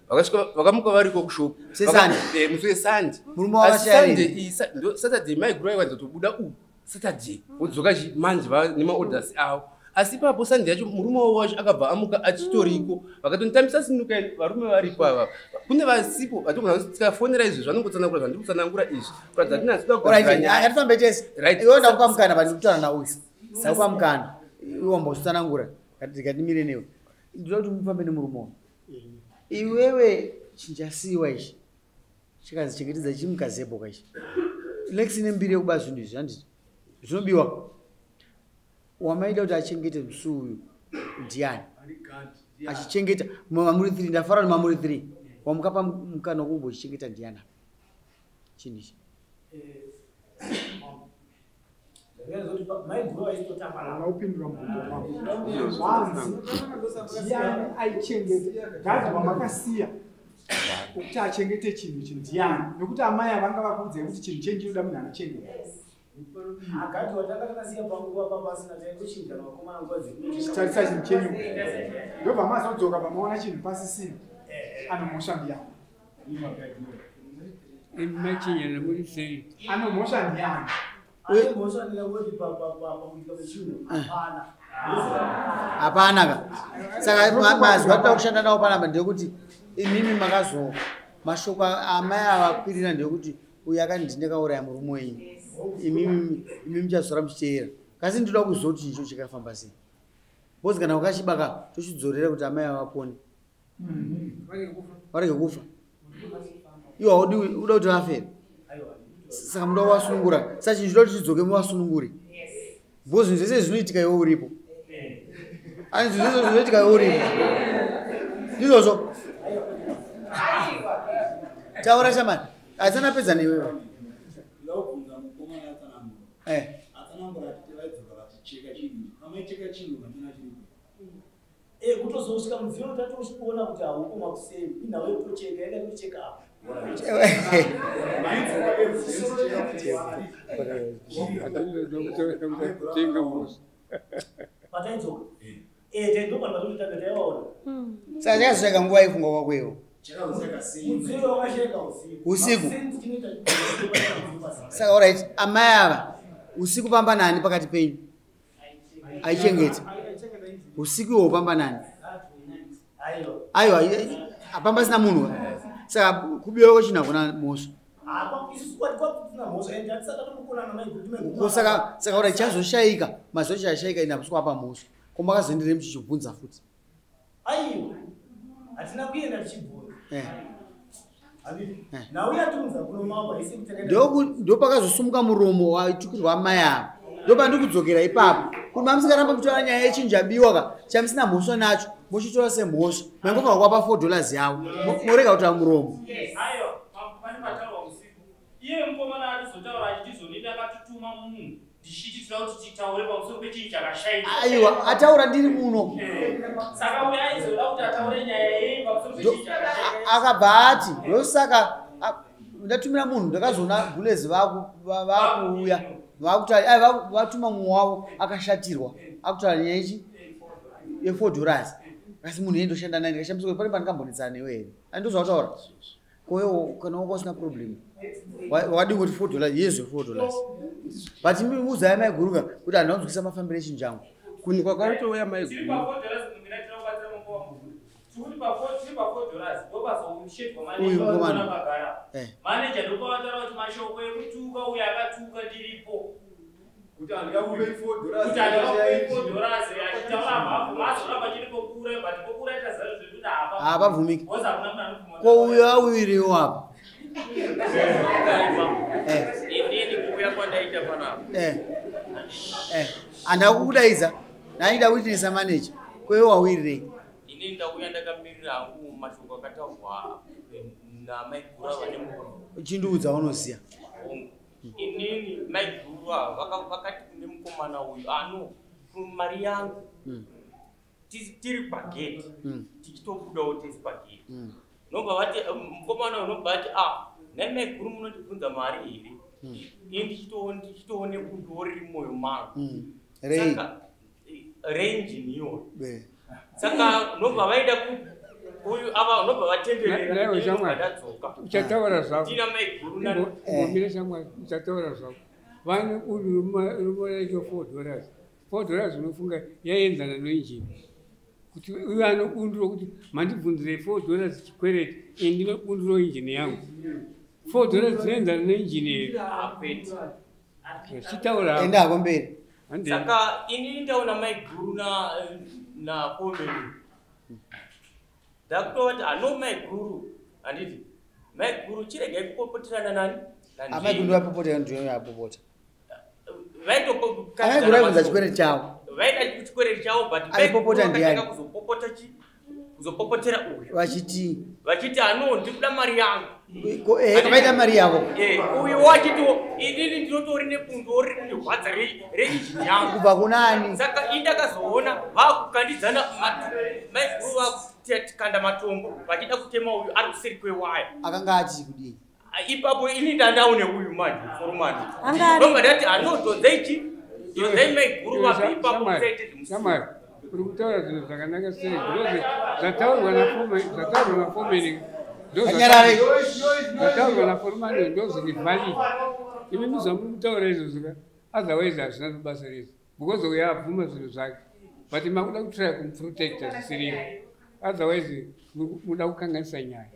Vakasvika vakamuka variko kushop. Sesunday. Musi weSunday. Murume wavo akashaya rini? Ndo Saturday mai guru aiwanza kutobuda u Saturday wodzoka manje nemaorders avo. Asi ipapo Sunday yacho murume wavo wacho akabva amuka achitoriko, vakatonitambisa sinuka varume varipo ava. Kune vasipo vatogona kuti tikafonera izvi zvanongotsanangura zvandiri kutsanangura izvi kuratidza kuti nhasi toda Alright, kugadzira nyaya. Ngatifambe tese. Right. Iwe ndakupa mukana pandiri kutaura nauyu. Ndakupa mukana. Iwe wambozvitsanangura. Ngatimire newe. Ndinoda kuti mufambe nemurume wako. Iwewe chinhu chasiyiwa ichi chikanzi chengetedza chimukazebho kaichi. Lex ine mbiri yekuba zvinhu izvi, handiti? Zvinobiwa. Wamaida kuti achengete musi uyu ndiani? Achichengeta mamuri 3, ndafara nemamuri 3. Wamukapa mukana wekumbochichengeta ndiani apa? Chinhu ichi. Hauna kupindura mubvunzo wangu. Wanzi ndiani aichengeta? Gadhi wamakasiya kuti achengete chinhu ichi ndiani? Nekuti amai avanga vakuudzai kuti chinhu chenyu chinoda munhu anochengeta. Agati watanga takasiya panguva papasina, taingochinjana vakomana nguva dzekuti. Tarisa chinhu chenyu, ndobva mazodzoka pamaona chinhu pasisina, anomhosva ndiani? Machinyana muri sei? Anomhosva ndiani? Ane mhosva ndingangoti pakuitika kwechinhu hapana. Hapana ka. Saka mazwi atinoda kushanda nawo panapa ndeyekuti imimi makazo mashoko amai avakwirira ndeyekuti uyu akanditi ndakauraya murume wenyu, imimi muchazora muchiteera. Kasi ndinoda kuziva kuti chinhu icho chakafamba sei, because kana wakachibaka tochidzorera kuti amai avapone, varege kufa. Iwo haudi, uda kuti vafe, saka muda kuvasunungura. Saka chinhu chinoda kuti chidzoke muvasunungure, because zvinhu zvese zvinoitika iwe uripo. Ani zvinhu zvese zvinoitika iwe uripo, ndizvozvo. Taura shamani, hatisana newewe. Ndakubvunza mukomana atsanangura. Atsanangura achiti vaidzoka vachicheka chinhu. Pamaicheka chinhu vachona chiripo? Kutozosvika mudziyo tatosvikuona kuti hauko makuseni, inhau yekutocheka yanga kutocheka apa. Maidzoka muchicheka. Kutenga mhosva. Pataidzoka taidzoka patototanga taivaona. Saka chakazoshaika nguva ifunga kwako iwo? Chakazoseka sei? Mudziyo wakasheka usiku. Usiku? Makuseni tinoita. Saka alright, amai ava usiku pamba nani pakati penyu aichengeta usiku iwo? Pamba nani? Aiwa. Aiwa, hapamba sina munhu. Saka kubiwa kwechinhu hakuna mhosva? Isusu kwati kwakutina mhosva ende hatisati tatombokonana maiguru. Ko saka alright, chazoshaika mazuva chashayika ine hamusi kuapa mhosva, ko makazoenderei muchichibvunza futi? Aiwa, hatina kuenda tichibvunza. Nhau yatunza kuno mambo isi kuti takaenda. Ndopakazosumuka muromo waitukirwa amai ava, ndopandikudzokera ipapo kuti mamusingaramba muchitora nyaya yechinhu chabiwa ka, chamusina mhosva nacho, mochitora semhosva. Maingofanira kuapa $4 yavo, morega kutaura muromo. Aiwa, pane pataurwa usiku, iye mukomana arizotaura achiti zoni ndakatutuma munhu ndichiti toda kuti titaure pamusoro pechinhu chakashaika. Aiwa, ataura ndiri muno. Saka uyo aizoda kuti ataure nyaya yei pamusoro pechinhu chakashaika? Akabva ati ndosaka ndatumira munhu, ndakazoona gulezi vakuuya vakuti ai vatuma mumwe wavo akashatirwa akutaura nyaya ichi ye$4. Asi munhu endoshanda naye ndikashambiswa pane pandikambonetsana newe here? Andozvataura. Koyo kana wanga usina problem. Wakadii kuti $4 yezve $4. But imi uzai mai guruka kuti handina kunzwisisa mafambiro echinhu changu. Kunhu kwakatouya mai Tiri guru. pa 4 dollars munhu kubatsira mambo wangu. Tiri pa 4 tiri pa 4 dollars ndopazoshedwa Uyu manager mukomana. akagara. Eh. Manager ndopavataura kuti mashoko ekutuka uyu akatuka ndiripo. Kuti handingakupei 4 dollars. Kuti handingakupei 4 dollars achitaura apapo mazoramba chiri pokura but pokura itaziva zvekuti hapa. Hapabvumiki. Because hakuna munhu anobvuma. Ko uyo awiriwo apa. Inini kuuya kwandaita panapa. Eh. Eh. Handina kukudaidza. Ndaida witness manager. Ko iwe wawirirei? Inini ndauya ndakamirira hangu mashoko akataurwa namaiguru ava nemurume. Chindiudza unoziya. Hongu. Inini maiguru ava vakati kune mukomana uyu ano mari yangu tiri pageti tichitobudawo tese pageti. Nobva vati mukomana uyu unobva ati ah nhai maiguru munondibvunza mari here? Ini ndichitoone bundo riri mumwoyo mangu. Rei. Saka reinjini iyoyo. Be. Saka nobva vaida uyu ava nobva vatenderera Naiwe inini nobva shamwari, ndadzoka. uchataura zvako. Tina maiguru Ngomira shamwari, uchataura zvako. Vane uyu rumoracho $4. $4 unofunga yaienzana noinjini. Kuti uyu anobundiro kuti mandibvunzirei $4 chikwereti, ini ndinobundiro injini yangu. $4 dzinoenzana neinjini here? Akwete. Chitaura. Enda hako mberi. Handei. Saka inini ndaona maiguru na pomeni. Ndakutovati ano maiguru handiti maiguru chiregai kupopoterana nani? Amai guru vapopota ndiyo yapopota. Vaitopopotana Amai guru vaibvunza chikwereti chavo. Vaida chikwereti chavo but Aipopota maiguru ndiani? vakatanga kuzopopota chi kuzopopotera uyu. Vachiti Vachiti ano ndikuda mari yangu. ko eh vaida mari yavo. Uyu wachitiwo inini ndinotori nebundo riri kundirwadza reinjini yangu. Kubva kunani? Saka ini ndakazoona vakukandidzana maiguru vakutikanda matombo vachida kutema uyu ari kuseri kwewaya. Akanga ati kudii? Ipapo ini ndandaone uyu manje foromani. Anga ari- Ndobva ndati ano dhonzei chi dhonzei maiguru vabve ipapo musaite zvemusiwo. Shamwari, uri kutaura zvinhu zvakanaka sei because zvataurwa nafomeni Kanyarare. zvataurwa naforomani ndo zviri valid. Imi zvamuri kutaura izvozvo ka otherwise hazvina basa rese because uyo abvuma zvinhu zvake but makuda kutraya kumuprotecta zvisirivo otherwise muda kukanganisa nyaya.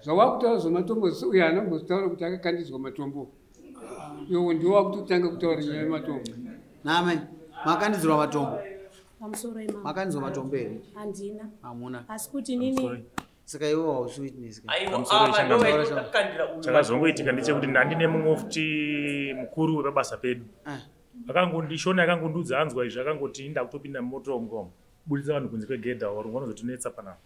Zvawakutaura zvematombo uyo haana kumbotaura kuti akakandidzwa matombo. Iwo ndiwo wakutotanga kutaura nyaya yematombo. Name, makandidzirwa matombo. Pamusoro imama. Makandidzwa matombo here? Handina. Hamuna. Asi kuti inini Saka iwe hausi witness. ka? Aiwa, Pamusoro ava yechangano. ndovaitokandira uyu. Chakazongoitika ndechekuti ndandine mumwe futi mukuru wepabasa pedu. Akangondishona akangondiudza anzwa izvi akangoti ndakutopinda mumoto umu buditsa vanhu kunze kwegedha varungu vanozotinetsa panapa.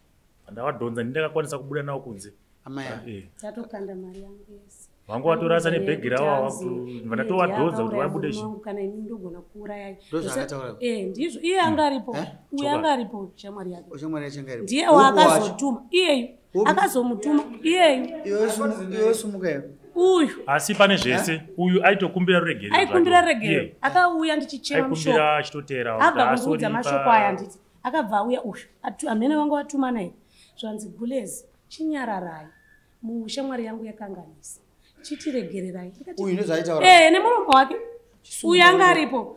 Pandavadhonza ndakakwanisa kubuda navo kunze. Amai. Eh. ndatokanda mari yangu yese. Vangu vatorasa nebhegi ravo ava Hanzi, ndatowadhonza kuti lady vabude akauraya chi. murume wangu, kana ini ndogona kuuraya. Ndozvaakataura. Eh, ndizvo iye anga aripo. Uyu Chokwadi. anga aripo shamwari yake. Shamwari yacho anga iripo. Ndiye Huku wacho. waakazotuma iyeyu akazomutuma iyeyu Iwe sumuka iwe. Uyu Asi pane zvese uyu aitokumbira ruregerero. aikumbira zvake. regerero Iye. akauya ndichichema Aikumbira mushoko achitotera kuti abva kundiudza asori mashoko aya handiti akabva auya uyu hamene vanga vatumana here zvanzi gulezi chinyararai mushamwari yangu yakanganisa chitiregererai Ndikati, Uyu ndozvaaitaura. Eh, nemuromo wake uyu anga aripo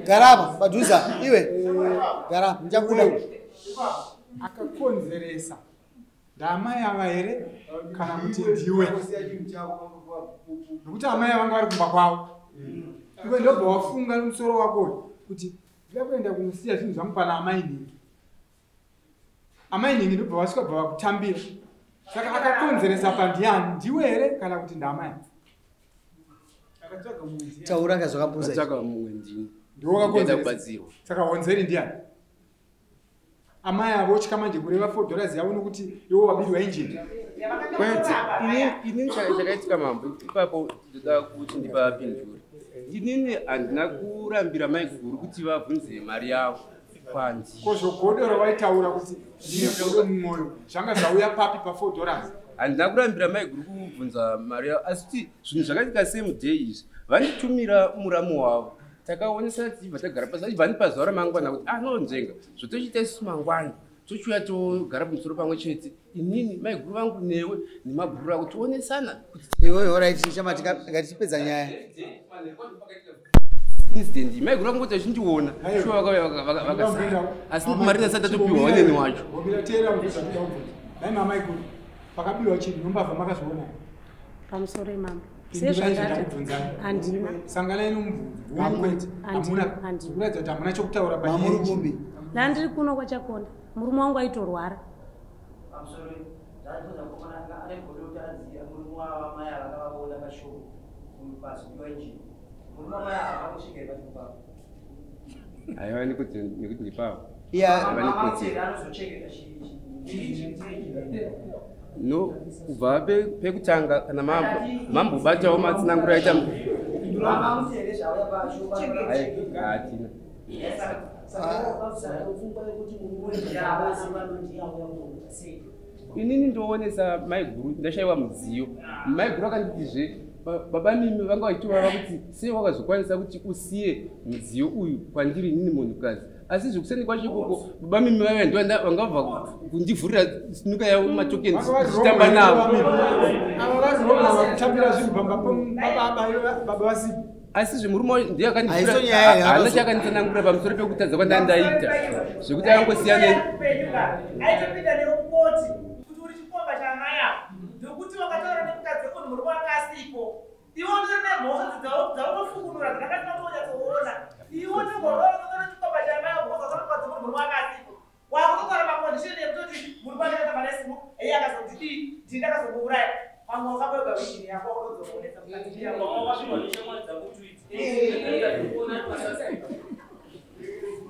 Garapa padhuze iwe. Garapa ndichakuda. Akakonzeresa ndaamai ava here kana kuti ndiwe? Nokuti amai vanga vari kumba kwavo. Iwe ndobva wafunga nemusoro wako uyu kuti ndida kuenda kunosiya zvinhu zvangu pana amai nhingi. Amai nhingi ndobva vasvika bva vakutambira. Saka akakonzeresa pandiani? Ndiwe here kana kuti ndaamai? Taura ka zvakapusa. Akatsvaka mumwe ndini. Ndiwe wakakonzeresa. Ndaida kubatsirwa. Saka honzeri ndiani? Amai avo otya manje kureva $4 yavo nokuti iwe wabirwa injini. Kwete, ini chakaitika mambo ipapo ndoda kuti ndipapindure. Inini handina kurambira maiguru kuti vabvunze mari yavo kwandiri. Ko zvogodo rawaitaura kuti ndine godo mumwoyo zvanga zvauya papi pa$4? Handina kurambira maiguru kubvunza mari yavo asi kuti zvinhu zvakaitika same day izvi vanditumira muramu wavo Takaonesana tichibva tagara pasi, achibva andipa zuva ramangwana kuti anonzvenga zvotochiita isusu mangwana, tochiuya togara pamusoro pamwe chete, inini maiguru vangu newe nemabhuru ako, tionesana. Iwewe alright chama, ngatipedza nyaya. Incident maiguru vangu kuti vachindiona shuwa vakauya vakasara, asi mari ndasati tatopiwa waneni wacho. Wabira teera mubvunzo ndinoda kubvunza. Nhai mama iguru, pakabiwa chinhu nombavha makazviona? Pamusoro imambo. Pindurai zvandakubvunzai. Handina. Sanganai nomubvunzo. Hongu kwete. Handina. Hamuna. Kuratidza kuti hamuna chokutaura panyaya Mamuri iyi. kupi? Ndandiri kuno kwaChakonda, murume wangu aitorwara. Pamusoro, ndabvunza mukomana anga ane godo kuti anzi murume wamai ava akavaona pashoko pazobiwa injini. Murume wamai ava akangosvika here pachiko pavo? Aiwa, nekuti ndipavo. Iya. Aiva nekodzero. Anozochengeta chinjini. No, kubva pekutanga kana mambobatawo matsananguro aita. Mamuti here zvauya pashoko? Ai, hatina. Saka pfungwa yekuti murume vanoti auya kuzoita sei? Inini ndoonesa maiguru ndashayiwa mudziyo. Maiguru akanditizve baba mimi vanga vachitovava kuti sei wakazokwanisa kuti usiye mudziyo uyu kwandiri inini munhukadzi, asi zvekuseni kwacho ikoko baba mimi vaiva ndo vangabva kundivhurira sinuka yavo matokeni Vanga vari tichitamba wrong navo. Ava vari wrong, ava kutambira zvinhu pamba baba vasipo. Asi zvemurume wacho ndiye Haiso nyaya akandivhurira, haana yakazo- chakanditsanangurira pamusoro pekutadza kwandandaita zvekuti angosiyana. Upenyu ka aitopinda neukoti kuti uri chikomba chamai avo, ndokuti wakataura nemukadzi wemunhu, murume wake asipo, iwe utori nemhosva dzaunofukunura dzakasina kutonyatsoona. Iwe unogona chikomba chamai avo because mukadzi wemunhu, murume wake asipo, wakutotaura macondition ekutoti murume wake akatamba nesimu, iye akazondidii, ndini ndakazomuuraya. Pamwe wakamboyoga wishini yako wakutozoonesa mukadzi yako. Wakapihwa neshamwari dzako tweet.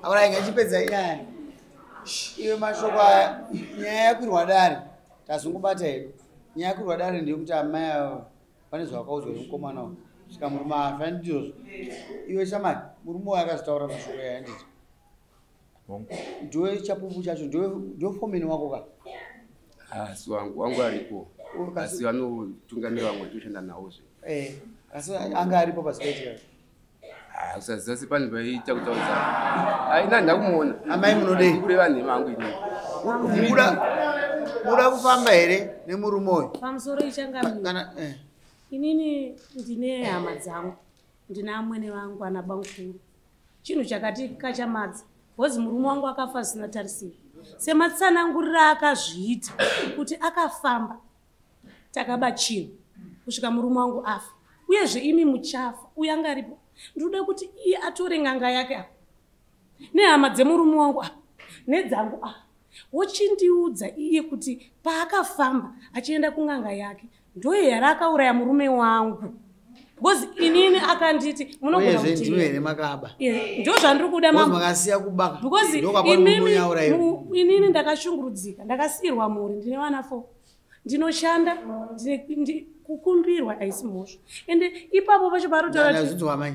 Alright, ngachipedza nyaya. Iwe, mashoko aya, nyaya yakwirwa dare tazongobata hedu. Nyaya yakwirwa dare ndeyekuti amai ava pane zvavakaudzwa nemukomana uyu svika murume afa, ndizvozvo? Iwe shamani, murume uyu akazotaura mashoko aya, handiti? Ndiwe chapupu chacho, ndiwe fomeni wako ka? Asi wangu aripo, asi vanotungamira vamwe toshanda nawozve. Eh, asi anga aripo pasikaitika? Usaziva sepani paiita kutaudza, aina ndakumuona. Amai, munodei? Kureva nhema hangu inini. Muda kufamba here nemurume uyu? Pamusoro ichangamira. Kana Inini ndine hama dzangu, ndine amwene vangu ana bamukuru. Chinhu chakati kachamadza bhozi murume wangu akafa zvisina tarisiro, sematsananguriro akazviita kuti akafamba takaba chinhu kusvika murume wangu afa. Uyezve imi muchafa uyo anga aripo. Ndinoda kuti iye atore n'anga yake apa nehama dzemurume wangu apa nedzangu apa, wochindiudza iye kuti paakafamba achienda kun'anga yake ndoye here akauraya murume wangu, because inini akanditi munogona Uyezve kuti ndiwe here makaba? Ndo zvandiri kuda. Because Mambo. makasiya kubaka Because ndokwapari imimi murume aurayiwa. Inini ndakashungurudzika, ndakasiyirwa mhuri, ndine vana 4, ndinoshanda, kukumbirwa haisi mhosva, ende ipapo pacho parotaura kuti Ndazvinzwa mai.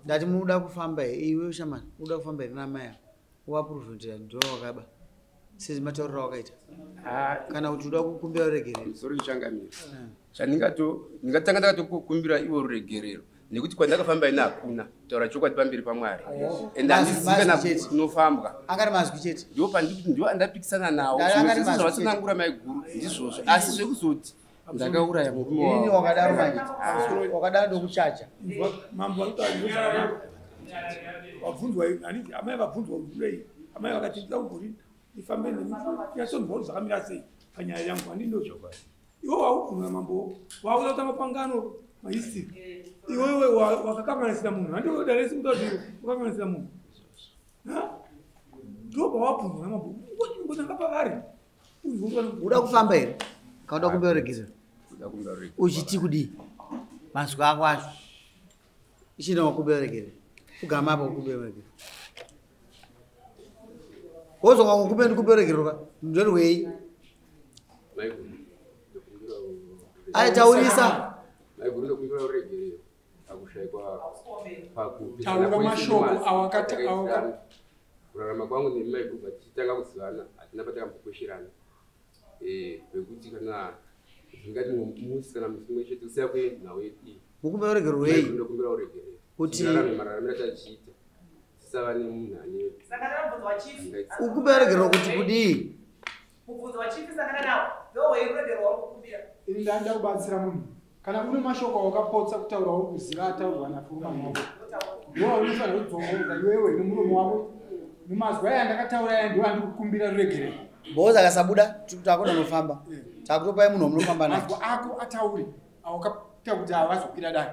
Ndati munoda kufamba here, iwe shamani, unoda kufamba here namai ava, uvaprove ndiwe wakaba sezimatauriro awakaita, kana kuti uda kukumbira ruregerero? Musoro ichangamira, chandingato ndingatanga ndakatokukumbira ivo ruregerero nekuti kwandakafamba ine hakuna kutaura chokwadi pamberi paMwari, ende handizivi kana Mazwi chete. kunofambwa. Angari mazwi chete. Ndo pandikuti ndo andapikisana nawo. Ndari angari Zvimwe zvese mazwi zvavatsanangura maiguru ndizvozvo, asi zvekuzoti ndakauraya murume Inini wavo. wakadaro manje, wakadaro ndokuchacha. Mambo anotaura wabvunzwa, haniti amai vabvunzwa kuti amai vakati ndida kumbori ndifambe nyatsonzwa kuti zvakamira sei panyaya yangu, handii ndozvokwadi. Iwe waubvunza mambo, wakuda kutamba pangano mahistory. Iwewe wakakanganisira munhu, handidaresi kuda kuti wakakanganisira munhu, ndo pawabvunzwa namambo ngotanga pavari. Uda kufamba here kana uda kumbira ruregerero? Kuda kumbira ruregerero. Uchiti kudii mazwi ako acho? Ichina wakumbira ruregerero, kugama apa kukumbira ruregerero, wozonga kukumbira ndikumbira ruregerero ka ndorwei? Maiguru, ndokumbira Aitaurisa. Maiguru, ndokumbira ruregerero pakushaikwa pakupesana Taura kwese mashoko nemazwi awakati- Kurarama kwangu nemaiguru tichitanga kuzivana hatina patakambokwesherana, pekuti kana ndingati musi kana musi mumwe chete kusiya kwenhau yedu iyi. Mukumbira ruregerero rwei? Ndokumbira ruregerero. Kuti mararamiro atachiita tisava nemunhu ane Sangana namubvunzo wachief. Ukumbira ruregerero kuti kudii? Mubvunzo wachief sangana nawo. Ndoweruregerero wauri kukumbira. Ini ndaida kubatsira munhu. Kana une mashoko awakapotsa kutaura uri kuziva ataurwa naFurumani wako, ndiwo aunofanira kudzokorora iwewe nemuromo wako. Mumazwi aya ndakataura aya ndiwo andiri kukumbira ruregerero. Bhozi akasabuda takuda unofamba. Takutopai munhu wamunofamba naye. Mazwi ako ataure awakaita kuti havazokwira dare.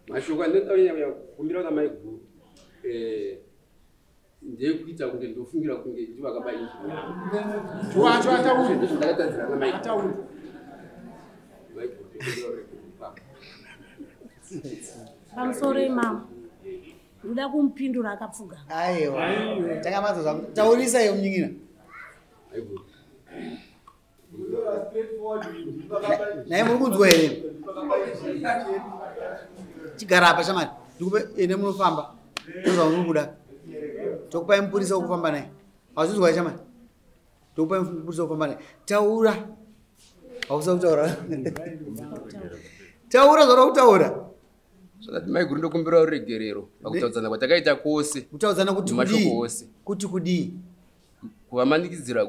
Mashoko andinoda kukumbira kuna maiguru ndeyekuita kunge ndofungira kunge ndivo vakaba injini yangu. Ndiwo acho ataure. Ndizvo ndakatadzira na maiguru. Ataure. Maiguru ndokumbira ruregerero ipapo. Pamusoro imama, ndoda kumupindura akapfugama. Aiwa. Takamadza zvako. Taurisa iwe munyin'ina. Maiguru. Naye muri kunzwa here? Chigara apa shamari. Ndikupe ende munofamba. Ndozvamuri kuda. Tokupai mupurisa wekufamba naye. Hauzvinzwa here shamari? Tokupai mupurisa wekufamba naye. Taura. Hausa kutaura. Taura zvauri kutaura. Zvakati maiguru ndokumbira ruregerero pakutaudzana kwatakaita kwose. Kutaudzana kuti Nemashoko kudii? ose. Kuti kudii? Kuvamanikidzira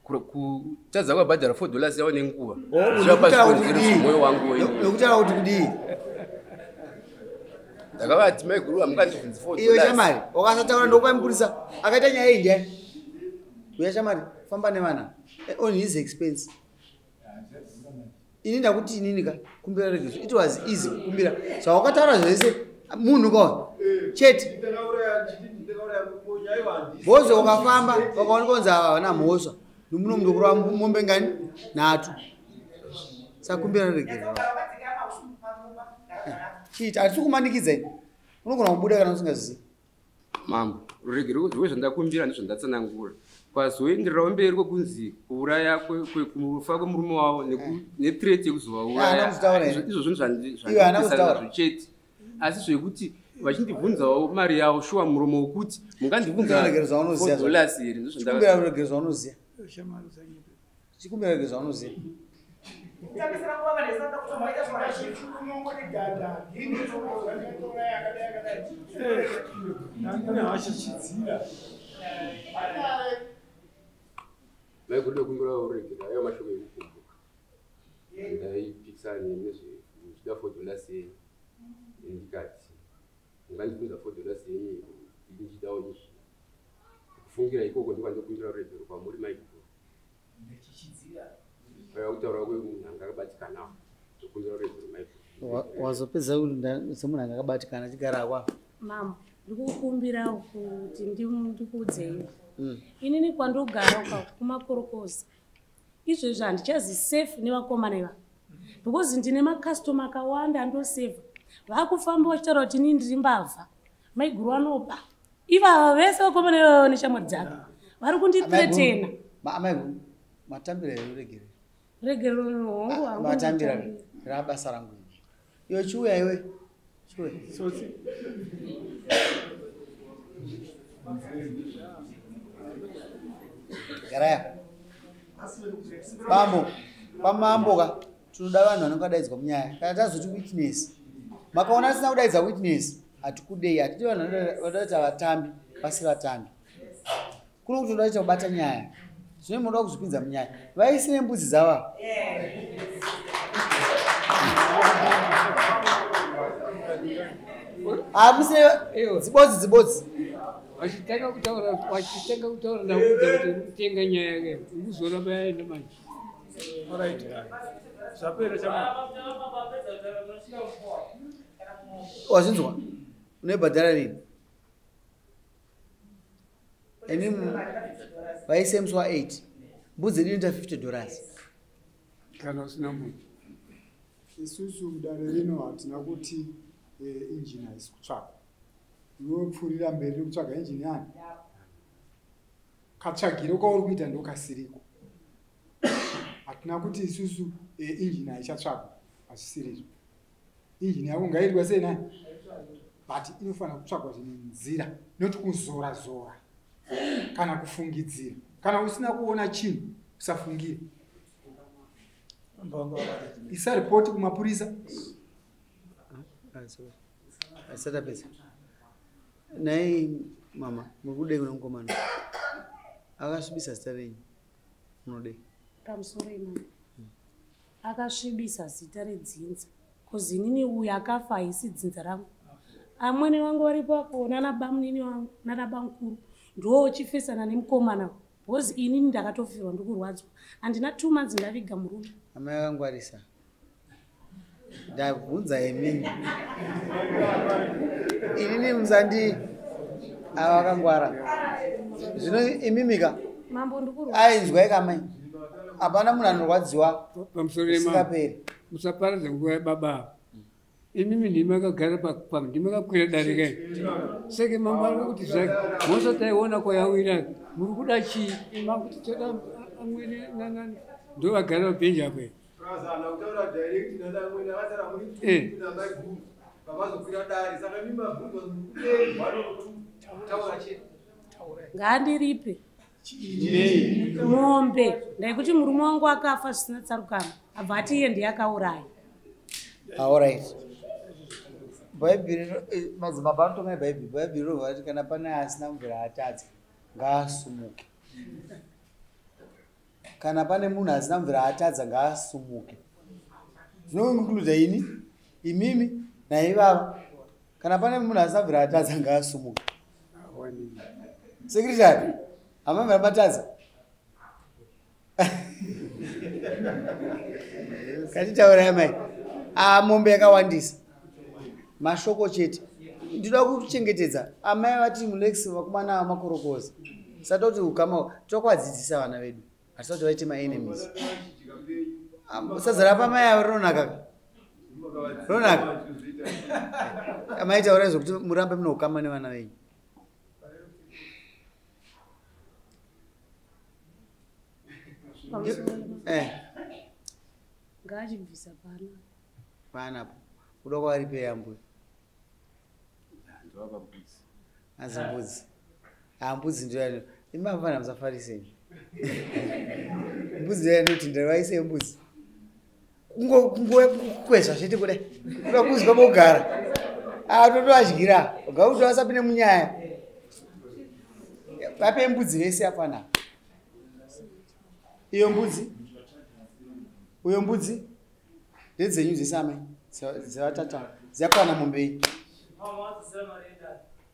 kutadza kuvabhadhara $4 yavo nenguva. Oh, Zvapa nekutaura kuti zvikonzero kudii? zvemwoyo wangu wenyini. Nekutaura kuti kudii? Ndakavati maiguru hamungandibvunzi $4. Iwe shamari, wakasataura ndokupai mupurisa. Akaita nyaya iyi ndiani? Uya shamari, famba nevana. On his expense. Ini ndakuti inini ka kumbira regerero. It was easy kukumbira. Zvawakataura zvese munhu ka chete. Bhozi wakafamba wakaonekwa kunzi ava havana mhosva. Nomuno mundokurova mombe ngani? 3. Sakumbira regerero. Chiita hatisi kumanikidza ini. Unogona kubuda kana usingazivi. Mambo, ruregerero rwe zvandakumbira ndizvandatsanangura. Kwazoendererawo mberi kwekunzi kuuraya kufa kwemurume wavo nethreat yekuzovauraya. Haana kuzvitaura here? Izvo zvinhu Iwe haana zvandipesana kuzvitaura. nazvo chete. Asi zvekuti vachindibvunzawo mari yavo shuwa muromo wekuti mungandibvunza Chikumbira ruregerero zvaunoziva. $4 here ndizvo Chikumbira ruregerero zvaunoziva. Chikumbira ruregerero zvaunoziva. Kutambisira nguva vanhu vese vanoda kutomaita zvakachii. Maiguru ndokumbira ruregerero aiwa mashoko ekukumbuka. Ndaipikisana nezvekuda $4 yenyu. Ndikati mungandibvunza $4 yenyu ndichidawo injini. Kufungira ikoko ndiko kwandokumbira ruregerero kwamuri maiguru. Aiwa kutaura kwemunhu anga akabatikanawo. Ndokumbira ruregerero maiguru. Wazopedza semunhu anga akabatikana chigara kwa. Mama, ndikukumbira kuti ndikuudzei. Inini kwandogara uka kumakorokoza. Izvezvi handichazi safe nevakomana ivava. Because ndine makastoma akawanda andosevha. Vakufamba vachitaura kuti inini ndiri mbavha. Maiguru anoba. Ivava vese vakomana ivava neshamwari dzake. Vari kundithreatena. Amaiguru, matambira here ruregerero? Regerero hongu hangu. Matambira nditambira. rabasa rangu iri. Iwe chiuya iwe. Chiuya. Garaya. Bambo, pamambo ka tinoda vanhu vanenge vadaidzwa munyaya. Kana tazoti witness. Makaona tisina kudaidza witness, hatikudei, hatidi vanhu vanodaidza vatambi, vasiri vatambi. Kuno kuti toda kubata nyaya. Zvino munoda kuzvipinza munyaya. Vaisire mbudzi dzava. Hamusire dzibodzi dzibodzi. Wachitanga kutaura ndakuudza kuti kutenga nyaya yake. Ukuzoramba yaenda manje. Alright. Zvapera chamari. Wazvinzwa? Unoibhadhara rini? Ini vaise musi wa8. Mbudzi yedu inoita $50. Kana usina mbudzi. Isusu mudare rino hatina kuti injini haisi kutsvagwa. Iwe pfuurira mberi nekutsvaga injini yani. Katsvagiro kauri kuita ndokasiriko. Hatina kuti isusu injini haichatsvagwa, hazvisirizvo. Injini yako ngaiitwe sei nani? But inofanira kutsvagwa zvine nzira, not kuzora zora kana kufungidzira. Kana usina kuona chinhu usafungire. Isa ripoti kumapurisa. Asatapedza. Nhai mama, muri kudei kuna mukomana? Akasvibisa zita renyu. Munodei? Pamusoro imama. Akasvibisa zita redzinza. Kozi inini uyu akafa haisi dzinza rangu. Amwene vangu varipo apo nana bamunini vangu nana bamukuru ndochifesana nemukomana because inini ndakatofirwa ndikurwadzwa. Handina 2 months ndaviga murume. Amai akangwarisa. Ndabvunza imini. Inini musandi ava akangwara. Zvino imimika. Mambo ndikurwadzwa. Ainzwai kamai. Hapana munhu anorwadziwa. Pamusoro Usingaperi. Musaparadza nguva yababa. Imimi ndimi makagara pa ndimi makakwira dare kai. Seke mambo ari kuti zvake mhosva taiona kwayawira muri kuda chii? Imi kuti toda amwene nanani ndo vagara pabhenji apo. Prazana kutaura direct nana amwene akataura muri tu namai guru. Vavazokwira dare saka mimi mabvunzwa muri taura chete. Ngaandiripe. Mombe ndaikuti murume wangu akafa zvisina tsarukano abva ati iye ndiye akauraya. Alright. Bhaibheri madzibaba anotonga bhaibheri. Bhaibheri rinobva rati kana pane asina kubvira atadza ngaasumuke. Kana pane munhu asina kubvira atadza ngaasumuke. Zvinoincluda ini, imimi naivava. Kana pane munhu asina kubvira atadza ngaasumuke. Secretary, hamabvira matadza. Katitaurai mai. Mombe yakawandisa. Mashoko chete. Ndinoda kuchengetedza. Amai vati mulex vakomana makorokoza. Satoti ukama tokuvadzidzisa vana vedu. Hatisati vaite maenemies. Sadza rapa mai avo rinonaka. Rinonaka. Amai taurai zvokuti murambe mune ukama nevana venyu. Ngaachibvisa pana. Panapo. Kuda kwavari peyambuya. Ndovapa mbudzi. Anzi mbudzi. Mbudzi ndiyo. Imafana musafariseni. Mbudzi ndiyo inoti ndavaise mbudzi. Kungokwezva chete kudai. Kuda kuzwa pokugara. Totoadyira. Gakuti vasapinde munyaya. Vape mbudzi vese apana. Iyo mbudzi. Uyo mbudzi. Ndedzenyu dzese amai. Dzevatata. Dzakwana mombe iyi.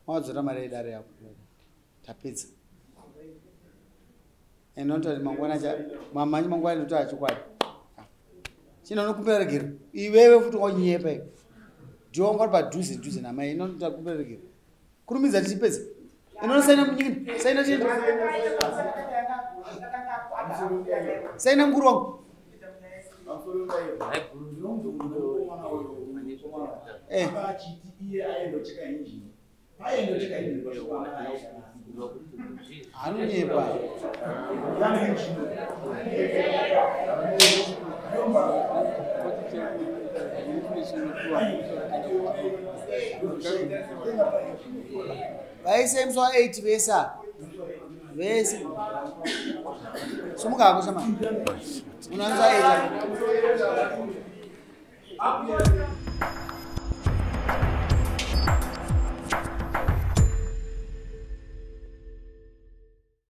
Mawadzora mari yedare yako. Tapedza. Ende mangwana cha mamanyi mangwana ndotaura chokwadi. Chino unokumbira regero. Iwewe futi wanyepa iwe. Ndiwe wanga uri padhuze dhuze namai inoda kumbira regero. Kurumidza tichipedza. Inosaina munyini. Saina chete. Saina mukuru wangu. Anonyepa. Vaise musi wa 8 vese. Vese. Sumuka hako shama. Unaanza 8.